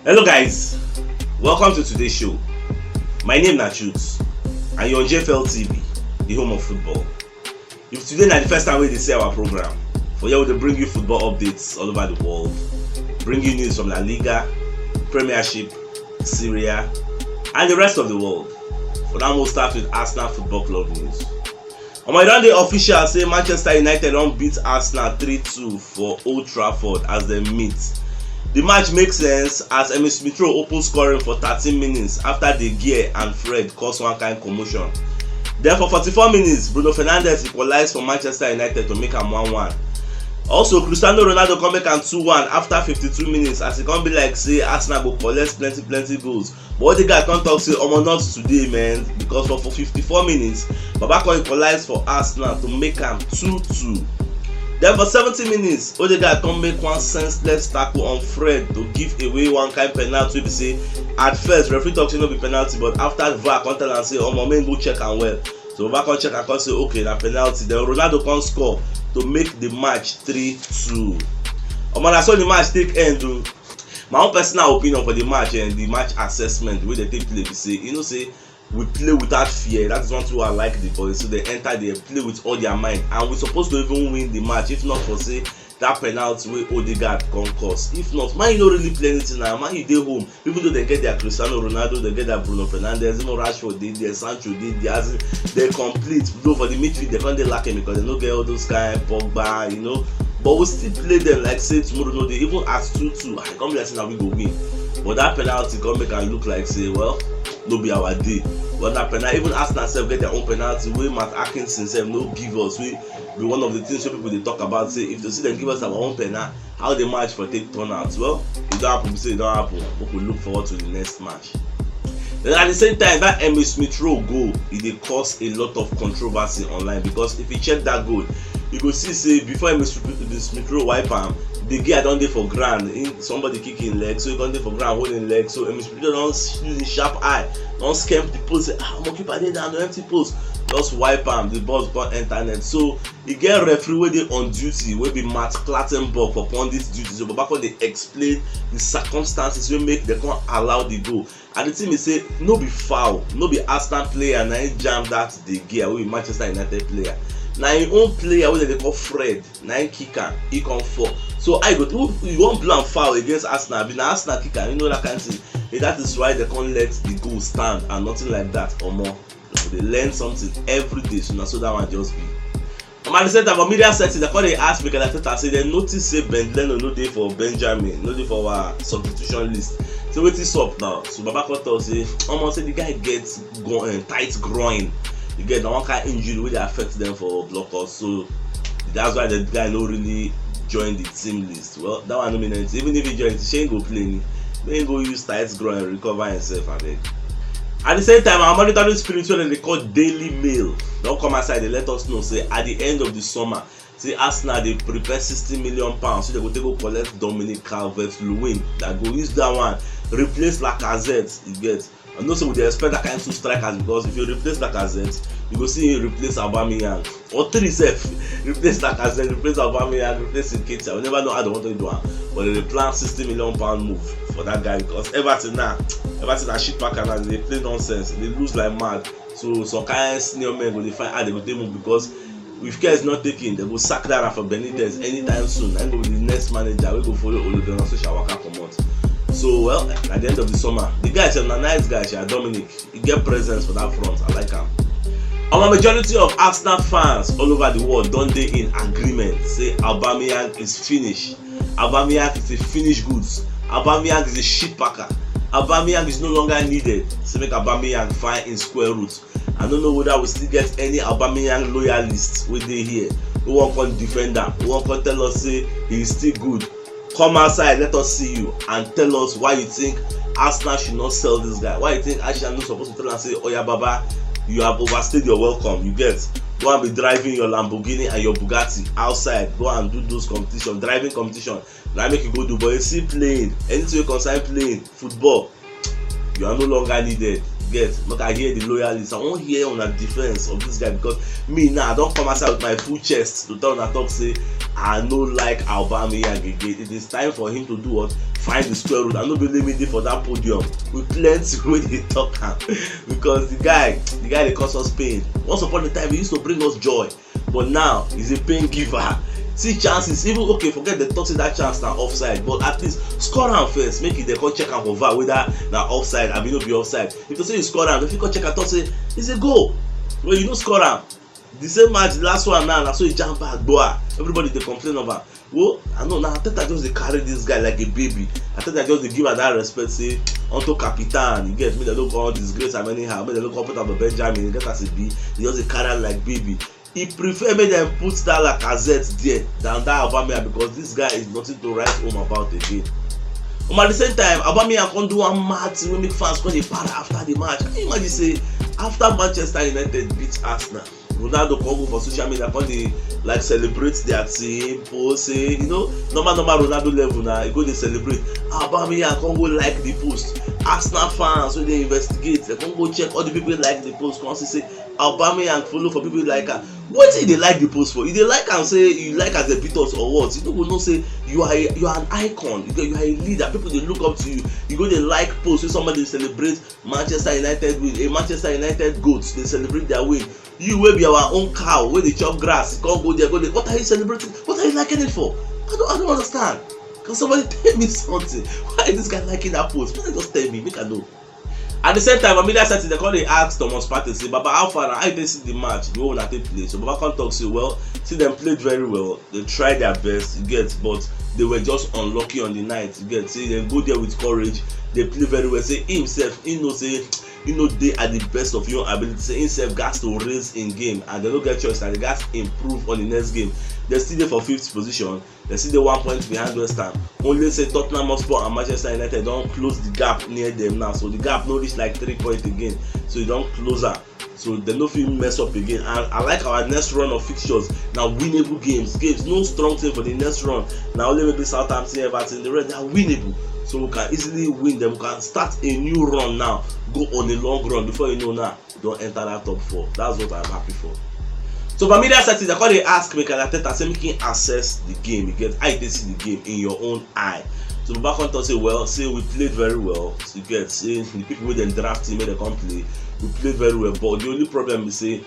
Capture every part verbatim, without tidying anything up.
Hello guys, welcome to today's show. My name na Choots and you're on J F L T V, the home of football. If today na the first time wey you dey see our program, for here we dey bring you football updates all over the world, bring you news from La Liga, Premiership, Serie A, and the rest of the world. For now, we'll start with Arsenal Football Club news. Omo, e don dey official say Manchester United don beat Arsenal three two for Old Trafford as dem meet. The match make sense as Emile Smith Rowe open scoring for thirteen minutes after De Gea and Fred cause one kind commotion. Then for forty-four minutes, Bruno Fernandes equalize for Manchester United to make am one one. Also, Cristiano Ronaldo come make am two one after fifty-two minutes as e come be like say Arsenal go collect plenty plenty goals. But Odegaard come talk say, "Omo, not today, man," because for, for fifty-four minutes, Baba come equalize for Arsenal to make am two two. Then for seventy minutes, Odegaard come make one senseless tackle on Fred to give away one kind penalty wey be say at first referee talk say no be penalty, but after V A R come tell am say, "Omo, make go check am well." So V A R come check am come say, "Okay, na penalty." Then Ronaldo come score to make the match three two. Omo, na so the match take end o. My own personal opinion for the match and the match assessment wey dey take play be say, you know say we play without fear. That is one thing I like the boys. So they enter, they play with all their mind, and we supposed to even win the match if not for say that penalty wey Odegaard come cause. If not, Man U no really play anything now. Man U dey home, even though they get their Cristiano Ronaldo, they get their Bruno Fernandes, even Rashford dey there, Sancho dey there, as in, they complete. Though for the midfield, they come dey lacking because they no get all those kind Pogba, you know. But we still play them like say tomorrow no dey. Even at two two, I come be like say na we go win. But that penalty come make am look like say, well, no be our day. But that penalty, even Arsenal sef get their own penalty wey Matt Atkinson sef no give us. Wey be one of the things wey people dey talk about say if you see dem give us our own penalty, how the match for take turn out? Well, e don happen, say e don happen. We go look forward to the next match. Then at the same time, that Emile Smith Rowe goal, e dey cause a lot of controversy online because if you check that goal, you go see say before Emile Smith Rowe wipe am, De Gea don dey for ground. Him, somebody kick him leg, so he don dey for ground holding leg. So Emile Smith Rowe don use him sharp eye, don scamp the post, say, "Ah, my keeper dey down, no empty post." Just wipe am, the ball come enter net. So e get referee wey dey on duty, wey be Matt Clattenburg for pundit duty. So Baba come dey explain the circumstances wey make dem come allow the goal. And the thing be say, no be foul, no be Arsenal player na him jam that De Gea wey be Manchester United player. Na him own player wey dem dey call Fred, na him kick am, he come fall. So how you go, who you wan blame foul against Arsenal? Abi na Arsenal kick am? You know that kind thing. And that is why they come let the goal stand and nothing like that. Omo, we dey learn something every day. So na so that one just be. Um, at the same time, for media setting, they come dey ask Mikel Arteta say they notice say Ben Leno no dey for Benjamin, no dey for our substitution list. So wetin sup now? So Baba come talk say, "Omo, say the guy get gro-, eh, tight groin. You get na one kind injury wey dey affect them for blockers. So that's why the guy no really join the team list." Well, that one no mean anything. Even if he join, shey he go play ni? Make he go use tight groin and recover himself, abeg. At the same time, our monitoring spirit wey dem dey call Daily Mail don come outside dey let us know say at the end of the summer, say Arsenal dey prepare sixty million pounds, so they go take go collect Dominic Calvert-Lewin. That go use that one replace Lacazette. You get? I know say we dey expect that kind two strikers because if you replace Lacazette, you go see him replace Aubameyang. Or three sef, replace Lacazette, replace Aubameyang, replace Nketiah. We never know how they want to do am, but they dey plan sixty million pound move for that guy because Everton now, Everton na shit packer now. They dey play nonsense, they lose like mad. So some kind senior men go dey find how they go take move because if care is not taken, they go sack that Rafa Benitez anytime soon. Na him go be the next manager wey go follow Ole Gunnar Solskjaer waka comot. So, well, at the end of the summer, the guy sef na nice guy, sha, Dominic. He get presence for that front. I like am. Our majority of Arsenal fans all over the world don dey in agreement say Aubameyang is finished. Aubameyang is a finished goods. Aubameyang is a shit packer. Aubameyang is no longer needed. Say make Aubameyang find him square root. I no know whether we still get any Aubameyang loyalists wey dey here, who wan come defend am, who wan come tell us say he is still good. Come outside, let us see you and tell us why you think Arsenal should not sell this guy. Why you think Arsenal no suppose to tell am say, "Oya Baba, you have overstayed your welcome. You get, go and be driving your Lamborghini and your Bugatti outside. Go and do those competition, driving competition. Na make you go do." But you see playing, anything wey concern playing, football, you are no longer needed. You Yes, make I hear the loyalists. I wan hear una defense of this guy, because me now, I don come outside with my full chest to tell una talk say I no like Aubameyang again. It is time for him to do what? Find the square root. I no believe me dey for that podium with plenty wey dey talk am, because the guy, the guy dey cause us pain. Once upon a time, he used to bring us joy. But now, he's a pain giver. See chances, even, okay, forget the talk say that chance na offside, but at least score am first, make e dey come check am for VAR whether na offside abi no be offside. If to say you score am, if you come check am, talk say it's a goal. Well, you no score am. The same match, the last one now, na so he jump back, boy. Everybody dey complain of am. Well, I know now, Arteta just dey carry this guy like a baby. Arteta just dey give am that respect, say, unto Capitan, you get me, they look all disgrace am anyhow, make they look up for Benjamin, you get as e be, they just dey carry am like baby. He prefer make dem put that Lacazette there than that Aubameyang, because this guy is nothing to write home about again. Um, at the same time, Aubameyang come do one mad thing wey make fans come dey para after the match. Can you imagine say after Manchester United beat Arsenal, Ronaldo come go for social media, come dey, like, celebrate their team, post say, you know, normal, normal Ronaldo level na, e go dey celebrate. Aubameyang come go like the post. Arsenal fans wey dey investigate, they come go check all the people wey like the post, come see say Aubameyang follow for people wey like am. Wetin you dey like the post for? You dey like am say you like as dem beat us or what? You no go know say you are a, you are an icon. You, you are a leader. People dey look up to you. You go dey like post wey somebody dey celebrate Manchester United win, a Manchester United goat dey celebrate their win. You wey be our own cow wey dey chop grass, come go there, go dey, what are you celebrating? What are you liking it for? I don't, I don't understand. Can somebody tell me something? Why is this guy liking that post? Please just tell me, make I know. At the same time, Amelia Sati, they come dey ask Thomas Partey say, "Baba, how far? How you take see the match? The way una take play?" So Baba come talk say, well, see, dem played very well. They tried their best, you get, but they were just unlucky on the night, you get. Say they go there with courage, they play very well. Say himself, he know say he no dey at the best of your ability. Say himself gats to raise in game, and they no get choice, and they gats improve on the next game. They still dey for fifth position. They still dey one point behind West Ham. Only say Tottenham Hotspur and Manchester United don close the gap near them now, so the gap no reach like three points again. So e don close am. So they no fit mess up again. And I like our next run of fixtures. Na winnable games. Games, no strong thing for the next run. Na only maybe Southampton, Everton, the rest, they are winnable. So we can easily win them. We can start a new run now. Go on a long run before you know now, don enter that top four. That's what I'm happy for. So Bamida Sati, they come dey ask Mikel Arteta, say make him assess the game. You get, how you take see the game in your own eye? So Baba come talk say, well, say we played very well. So you get, say the people wey dem draft him, make dem come play. We played very well, but the only problem is say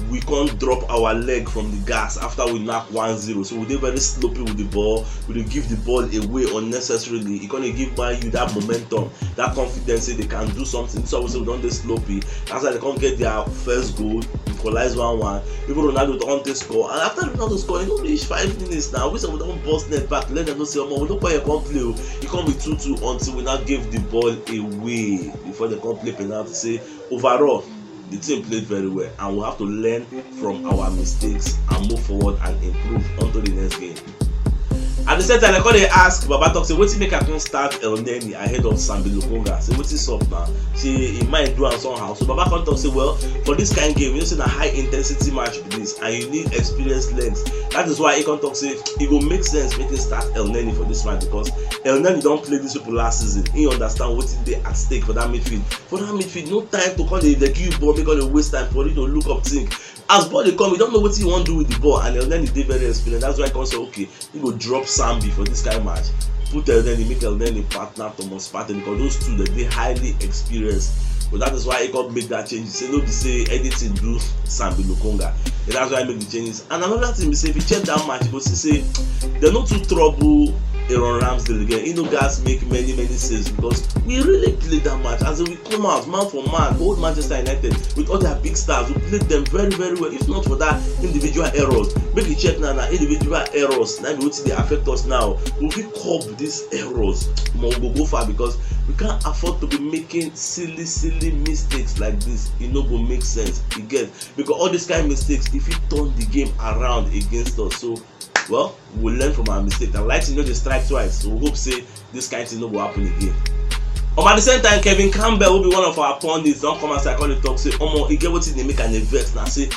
we can't drop our leg from the gas after we knock one zero. So we dey very sloppy with the ball. We dey give the ball away unnecessarily. E come dey give Man U that momentum, that confidence say they can do something. So we say we don dey sloppy. That's why they come get their first goal, equalize one one. Even Ronaldo don take score. And after Ronaldo score, e no reach five minutes now. We say we don burst net back, let them know say, omo, we no come here come play o. E come be two two until we now give the ball away before they come play penalty. Say overall, the team played very well, and we have to learn from our mistakes and move forward and improve onto the next game. At the same time, I come dey ask Baba talk say, wetin make I come start Elneny ahead of Sambi Lokonga? Say wetin sup now? Say he mind do am somehow. So Baba come talk say, well, for this kind game, you know say na high intensity match be this, and you need experienced legs. That is why he come talk say e go make sense make he start Elneny for this match, because Elneny don play these people last season. He understand wetin dey at stake for that midfield. For that midfield, no time to come dey, dey give you ball, make all dey waste time for you to look up, think. As ball dey come, you don't know wetin you wan do with the ball, and Elneny dey very experienced. That's why I come say, okay, he go drop Sambi for this kind match. Put Elneny, make Elneny partner Thomas Partey, because those two, they dey highly experienced. But that is why he come make that change. Say no be say anything do Sambi Lokonga. And that's why I make the changes. And another thing be say, if you check that match, you go see say they no too trouble Aaron Ramsdale again. He no gats make many, many saves, because we really played that match. As in, we come out man for man, hold Manchester United with all their big stars. We played them very, very well. If not for that individual errors, make you check now, na individual errors na be wetin dey affect us now. We fit curb these errors, but we go go far, because we can't afford to be making silly, silly mistakes like this. E no go make sense. You get? Because all these kind of mistakes, e fit turn the game around against us. So, well, we will learn from our mistake. And like you know, they strike twice. So we hope say this kind thing no go happen again. Um, at the same time, Kevin Campbell, who be one of our pundits, don come outside, come dey talk say, omo, e get wetin dey make am dey vex na say,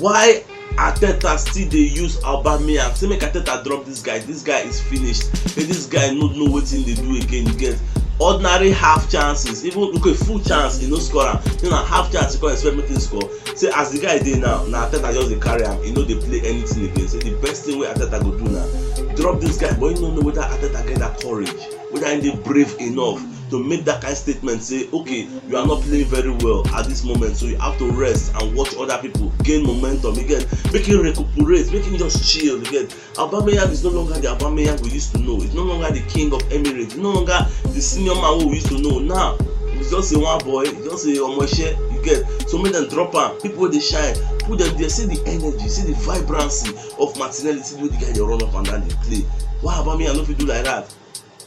why Arteta still dey use Aubameyang? Say make Arteta drop this guy. This guy is finished. Say this guy no know wetin dey do again. You get? ordinary half chances, even okay, full chance, e no score am. Then na half chance you come expect make him score. Say as the guy dey now, na Arteta just dey carry am. E no dey play anything again. Say the best thing wey Arteta go do na drop this guy, but you no know whether Arteta get that courage, whether he dey brave enough to make that kind statement. Say, okay, you are not playing very well at this moment, so you have to rest and watch other people gain momentum. You get, make him recuperate, make him just chill. You get, Aubameyang is no longer the Aubameyang we used to know. He's no longer the king of Emirates. He's no longer the senior man who we used to know. Now, he's just a one boy, he's just a omoshe. You get, so make them drop am. People wey dey shine, put them there. See the energy, see the vibrancy of Martinelli. See the way the guy dey run up and down, dey play. Why Aubameyang no fit do like that?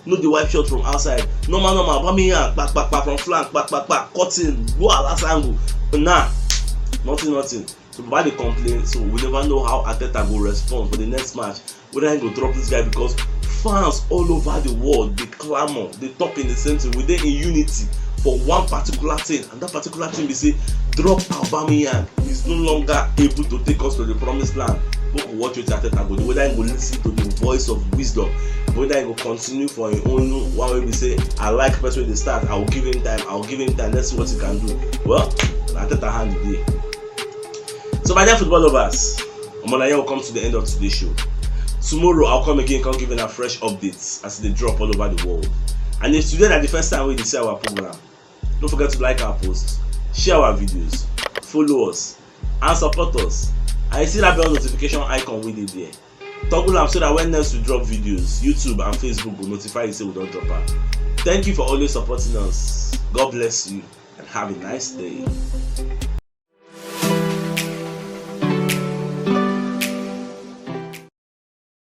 No dey wipe shot from outside. Normal, normal. Aubameyang, kpa, kpa, kpa, from flank, kpa, kpa, kpa, cutting, go at last angle. Nah, nothing, nothing. So Baba dey complain. So we never know how Arteta go respond for the next match. Whether he go drop this guy, because fans all over the world dey clamor, dey talk in the same thing. We dey in unity for one particular thing, and that particular thing be say, drop Aubameyang. He's no longer able to take us to the promised land. Make we watch wetin Arteta go do. Whether he go listen to the voice of wisdom, whether he go continue for him own one wey be say, I like person wey dey start. I will give him time. I will give him time. Let's see what he can do. Well, na Arteta hand e dey. So my dear football lovers, omo, na here we come to the end of today's show. Tomorrow I'll come again, come give una fresh updates as they drop all over the world. And if today na the first time wey you dey see our program, don't forget to like our posts, share our videos, follow us, and support us. And you see that bell notification icon wey dey there. Toggle am so that when next we drop videos, YouTube and Facebook go notify you say we don drop am. Thank you for always supporting us. God bless you and have a nice day.